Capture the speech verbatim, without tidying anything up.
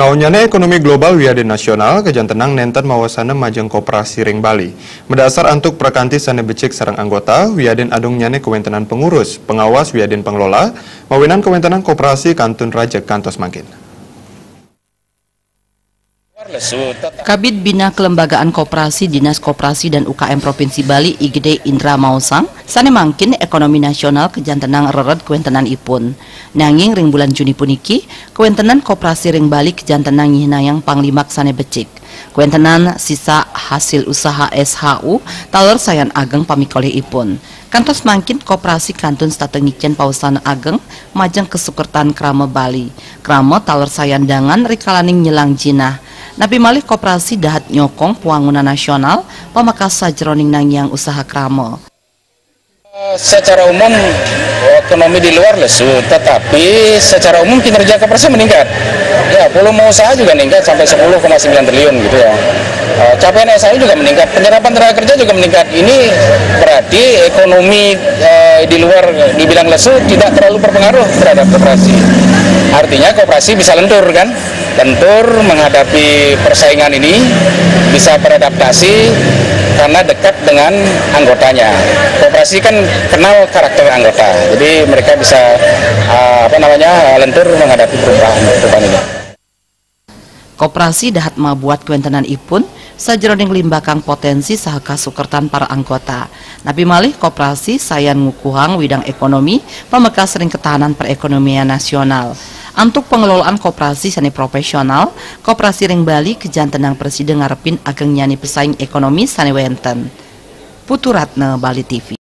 Kaonnyane ekonomi global wiadin nasional, kejantenang nenten mawasana majeng koperasi ring Bali. Madasar antuk prakanti sane becik sareng anggota, wiadin adong nyane kawentenan pengurus, pengawas wiadin pengelola, mawinan kawentenan koperasi kantun rajeg kantos mangkin. Kabid Bina Kelembagaan Koperasi Dinas Koperasi dan U K M Provinsi Bali, I G D Indra maosang, sane mangkin ekonomi nasional kejantenang rered kawentenan ipun. Nanging ring bulan Juni puniki, kawentenan koperasi ring Bali kejantenang nyihnayang panglimbak sane becik. Kawentenan sisa hasil usaha S H U taler sayan ageng pamikolih ipun. Kantos mangkin koperasi kantun setata ngicen pawasana ageng majeng kasukertan krama Bali. Krama taler sayan dangan rikalaning nyelang jinah. Napi malih koperasi dahat nyokong pwangunan nasional pamekas sajeroning nangiang usaha krama. Secara umum, ekonomi di luar lesu, tetapi secara umum kinerja koperasi meningkat. Ya, volume usaha juga meningkat sampai sepuluh koma sembilan triliun gitu ya. Eh, capaian S H U juga meningkat, penyerapan tenaga kerja juga meningkat. Ini berarti ekonomi, eh, di luar dibilang lesu tidak terlalu berpengaruh terhadap koperasi. Artinya koperasi bisa lentur kan, lentur menghadapi persaingan ini, bisa beradaptasi karena dekat dengan anggotanya. Koperasi kan kenal karakter anggota, jadi mereka bisa, eh, apa namanya, lentur menghadapi perubahan, perubahan ini. Koperasi dahat mabuat kawentenan ipun sajeroning limbakang potensi saha kasukertan para anggota. Napi malih koperasi sayan ngukuhang widang ekonomi pamekas ring ketahanan perekonomian nasional. Antuk pengelolaan koperasi sane profesional, koperasi ring Bali kejantenang prasida ngarepin ageng nyane pesaing ekonomi sane wenten. Putu Ratna, Bali T V.